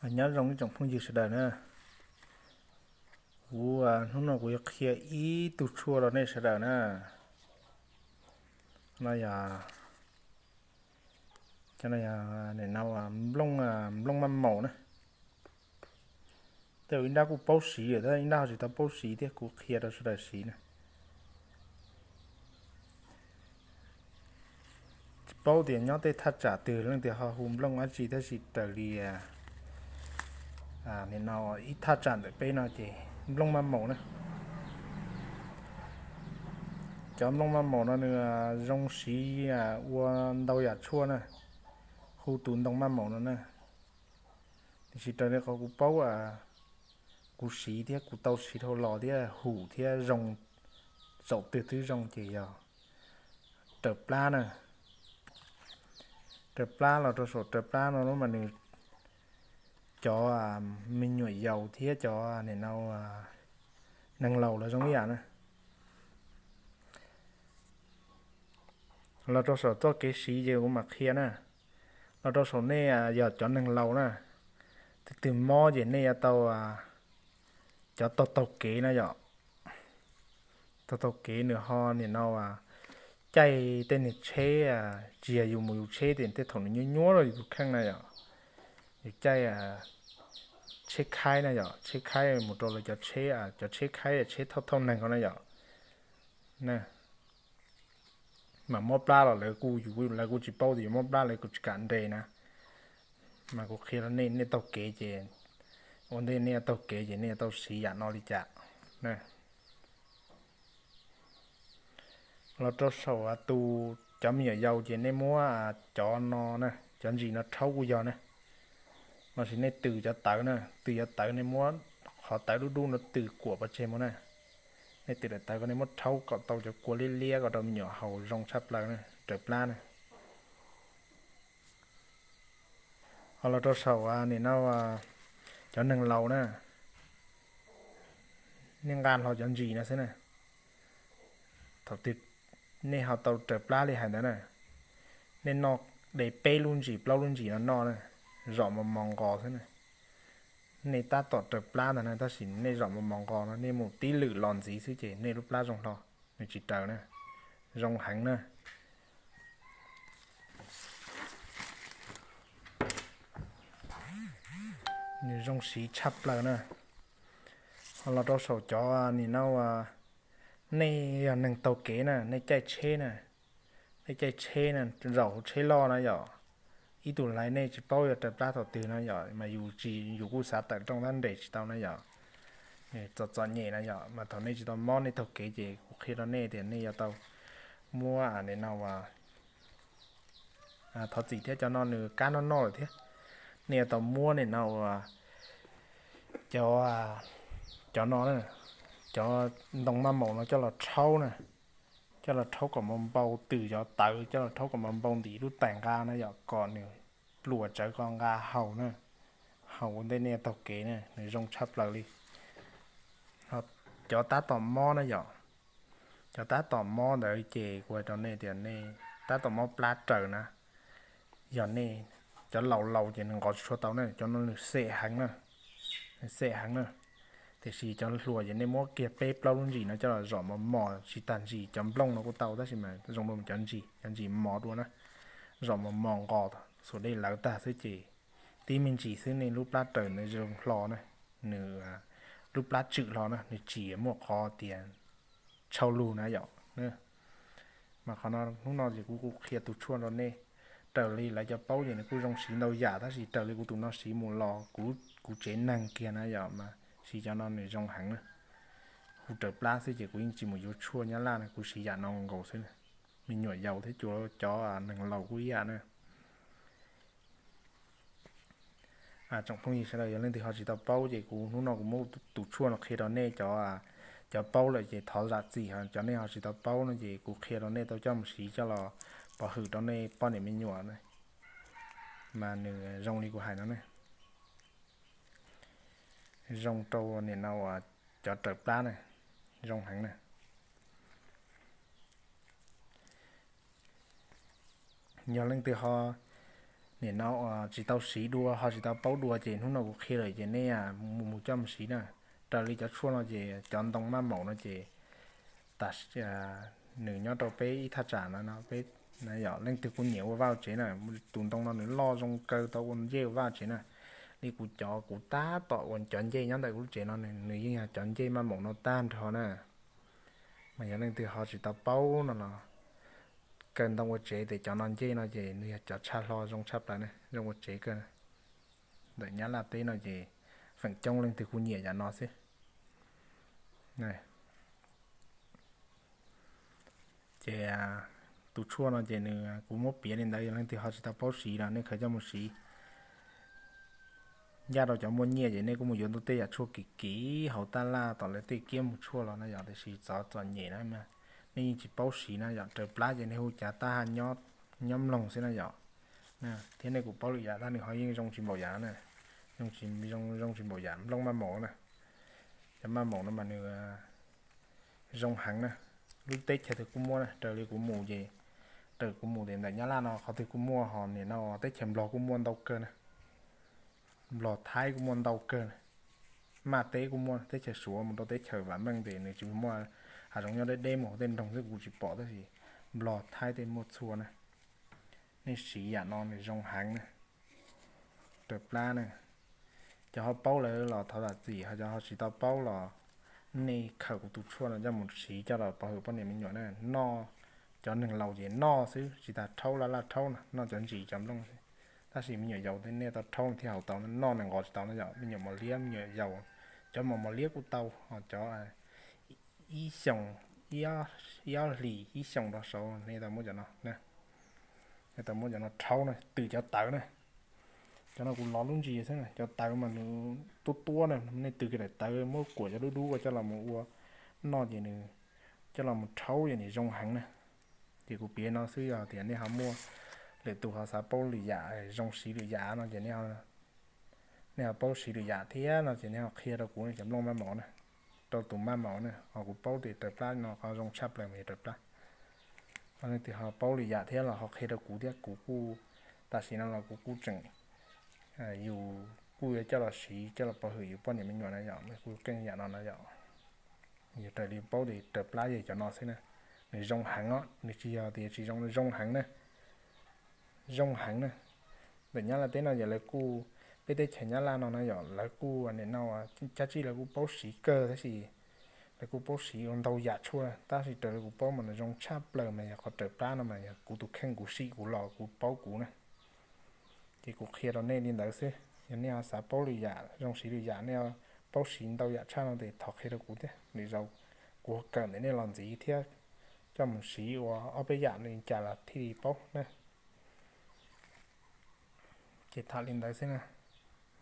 Nyob zoo ib tsoom phooj ywg sawv daws na. Kuv hnub no kuv yuav qhia ib tug tshuaj rau nej sawv daws na. No yog, cov no yog nim no nplooj, nplooj maj maus na. Tej zaum ib nrab kuj paub siv lawm tab ib nrab ho tsis tau paub siv thiab, kuv qhia rau sawv daws siv na. Tsis paub tias nyob tej thaj tsam twg leej twg ho hu nplooj dab tsi tab sis raws li nim no ib thaj tsam ntawm peb no ces nplooj maj maus na. Cov nplooj maj maus no nws zoo siv ua ntau yam tshuaj na, hu tus ntoo maj maus no na. Tiam sis raws li qhov kuv paub, kuv siv thiab kuv tau siv dhau los thiab hum thiab zoo, txaus twg twb zoo ces yog raws plab na. Raws plab, los rau saum raws plab no mas nws cov me nyuam yaus thiab cov nim no neeg laus los zoo ib yam na. Los rau saum txoj kev siv ces kuv mam qhia na. Los rau saum nej yog cov neeg laus na, twg twg mob ces nej yuav tau cov taug taug kev na yom. Taug taug kev nws ho nim no caij tej niag tsheb, tsis yog yus mus yus tsheb tias tej thaum nws nyuab nyuab rau yus tus kheej na yom. Yus caij tsheb khaib na yom, tsheb khaib mus rau lawv cov tsheb, cov tsheb khaib tsheb thauj thauj neeg ko na yom. Mas mob plab los lawv kuj, lawv kuj tsis paub tias yus mob plab, lawv kuj tsis kam nres na. Mas kuv qhia rau nej, nej taug kev ces, ua ntej nej taug kev ces nej tau siv yam no li cas na. Los rau saum tus, cov me nyuam yaus ces nej muab cov no na, cov ntsis no rhaub kuj yog na. Los sis nej tws cov tawv na, tws cov tawv, nej muab qhov tawv dub dub no tws kuam pov tseg mus na. Nej tws daim tawv ko nej muab rhaub kom tau cov kua liab liab ko rau me nyuam haus zoo tshaj plaws na, raws plab na. Ho los rau saum nim no cov neeg laus na, nej nqa hlo cov ntsis no xwb na. Thaum twg nej ho tau raws plab li hais ntawd na, nej noj de peb lub ntsis plaub lub ntsis no noj na, zom mos mos nqos xwb na. Nej tab tom raws plab ntag na, tab sis nej zom mos mos nqos no nej mus tib lwm los ntxiv xwb ces nej lub plab zoo hlo, nws tsis raws na, zoo heev na. Nws zoo siv tshaj plaws na. Ho los rau saum cov nim no, nej yog neeg taug kev na, nej caij tsheb na, nej caij tsheb na, zaum hauv tsheb loj na yom, ib tug lais nej tsis paub yuav raws plab thaum twg na yom, mas yus tsis, yus kuj xav tawm rooj tab nres tsis tau na yom. Txom txom nyem na yom, mas thaum nej tsis tau mob nej taug kev ces kuv qhia rau nej tias nej yuav tau muab nim no thov txim thiab, cov no nws kab noj noj lawm thiab. Nej yuav tau muab nim no ua cov, cov no na, cov ntoo maj maus no coj los rhaub na, coj los rhaub kom npau npau, tws cov tawv coj los rhaub kom npau npau ntim lub tais nqa na yom, kom nws pluas tsawv kom nqa haus na, haus ua ntej nej taug kev na, nws zoo tshaj plaws li. Cov tab tom mob na yom, cov tab tom mob ntawd ces kuv hais rau nej tias nej tab tom mob plab raws na, yog nej, cov laus laus ces nws nqos tsis tshua tau na, cov no nws xem heev na, nws xem heev na. Tiam sis cov hluas ces nej muab kiag peb plaub lub ntsis no coj los zom mos mos tsis tag ntsis, cov nplooj no kuj tau tab sis mas zoo li cov ntsis, cov ntsis mos dua na, zom mos mos nqos xuas dej lawv tag xwb ces tib me ntsis xwb nej lub plab raws nws zoo hlo na, nws lub plab tswm hlo na, nws tsis muaj qhov tias tshau lug na yom. Mas qhov no hnub no ces kuv kuj qhia tus tshuaj rau nej. Raws li lawv cov paub ces nws kuj zoo siv ntau yam tab sis raws li kuv tus no siv mus los kuv tsev neeg kiag na yom, mas siv cov no nws zoo heev na. Hu raws plab xwb ces kuv yeej tsis mus yuav tshuaj nyab laj na, kuv siv yam no nkaus xwb. Me nyuam yaus thiab cov neeg laus kuj ib yam na. Tsoom phooj ywg sawv daws yog leej twg ho tsis tau paub ces kuv hnub no kuv muab tus tshuaj no qhia rau nej, cov, cov paub lawm ces thov zam txim, cov nej ho tsis tau paub no ces kuv qhia rau nej tau coj mus siv coj los pov hwm rau nej poj niam me nyuam na. Mas nws zoo li kuv hais no ne, zoo rau nim no cov raws plab na, zoo heev na. Yog leej twg ho nim no tsis tau siv dua ho tsis tau paub dua ces hnub no kuv qhia lawm ces nej mus mus coj mus siv na. Raws li cov tshuaj no ces cov ntoo maj maum no ces tam nws nyob rau peb ib thaj tsam no no peb, yog leej twg kuj nyiam ua vaj ua tsev na, tus ntoo no nws loj zoo kawg tau ua ncej ua vaj tsev na. Li kuv cov kuv tab tom ua cov ncej nyob ntawm kuv lub tsev no nws yeej yog cov ncej maj maum no tag nrho na. Mas yog leej twg ho tsis tau paub no los kaw ntoo ua tsev tes cov no ncej no ces nws yog cov tshaj hlo zoo tshaj plaws ne, zoo ua tsev kawg. Ntawm Nyab Laj teb no ces feem coob leej twg kuj nyiam yam no xwb. Ces tus tshuaj no ces nws kuv muab piav li ntawd, yog leej twg ho tsis tau paub siv los nej khaws coj mus siv. Ncaj rau cov muaj nyiaj ces nej kuj mus yuav ntau tej yam tshuaj kim kim hauv taj laj tom lawv tej kiab mus tshuaj los na yom, tiam sis txom txom nyem na, nej yeej tsis paub siv na yom, raws plab ces nej hu cav tab ha nyob mloog xwb na yom. Thiab nej kuj paub lwm yam tab nws ho yeej zoo tsis npaum yam na, zoo tsis npaum yam nplooj maj maum na. Cov maj maum no mas nws zoo heev na. Lub teb chaws twg kuj muaj na, raws li kuv mus ces, raws kuv mus ces ntawm Nyab Laj no qhov twg kuj muaj, ho nim no teb chaws Nplog kuj muaj ntau kawg na. Nplog Thaib kuj muaj ntau kawg na. Maj teb kuj muaj, teb chaws Suav mus rau teb chaws vam meej ces nws tsis muaj, hav zoov nyob deb deb mus hauv tej nroog xwb kuv tsis pom, tab sis Nplog Thaib tej muaj txhua na. Nej siv yam no nws zoo heev na, raws plab na. Cov ho paub lawm los thov zam txim, ho cov ho tsis tau paub los nej khaws kuv tus tshuaj no coj mus siv coj los pov hwm poj niam me nyuam na. Noj, cov neeg laus ces noj xwb tsis tas rhaub laj laj rhaub no, noj cov ntsis cov nplooj xwb. Tab sis me nyuam yaus nej tau rhaub thiaj haus tau, noj nws nqos tsis tau no yom. Me nyuam mos liab me nyuam yaus, cov mos mos liab kuj tau, ho cov ib xyoos, ib ob hlis ib xyoos rov saud nej tau muab cov no, nej tau muab cov no rhaub na, tws cov tawv na. Cov no kuv lov lub ntsis xwb na, cov tawv mas nws tuab tuab na, nej tws kiag daim tawv muab kuam cov dub dub ua coj los mus ua noj ces nws coj los mus rhaub ces nws zoo heev na. Ces kuv piav no xwb, yog tias nej ho muaj lwm tus ho xav paub lwm yam, zoo siv lwm yam no ces nej ho paub siv lwm yam thiab no ces nej ho qhia rau kuv cov nplooj maj maum na, rau tus maj maum na, ho kuv paub tias raws plab no qhov zoo tshaj plaws mas yog raws plab. Ho leej twg ho paub lwm yam thiab los ho qhia rau kuv thiab, kuv kuj, tam sim no los kuv kuj tseem, yus kuj yuav coj los siv coj los pov hwm yus poj niam me nyuam na yom, kuj keej yam no na yom. Yog raws li paub tias raws plab yog cov no xwb na, nws zoo heev os, nws tsis yog tias tsis zoo, zoo heev na. Zoo heev na. Ntawm Nyab Laj teb no yog lawv kuj, peb teb chaws Nyab Laj no na yom, lawv kuj nim no cab tsij lawv kuj paub siv kawg tab sis lawv kuj paub siv ua ntau yam tshuaj, tab sis raws li kuv paub mas nws zoo tshaj plaws mas yog qhov raws plab no mas yog kuv tus kheej kuv sim kuv los kuv paub kuv na. Ces kuv qhia rau nej li ntawd xwb, yog nej ho xav paub lwm yam zoo siv lwm yam, nej paub siv ntau yam tshaj no ces thov qhia rau kuv thiab, lwm zaus kuv kawm ntawm nej los ntxiv thiab coj mus siv ua ob peb yam li cas los thiaj li paub na. Ces tham li ntawd xwb na.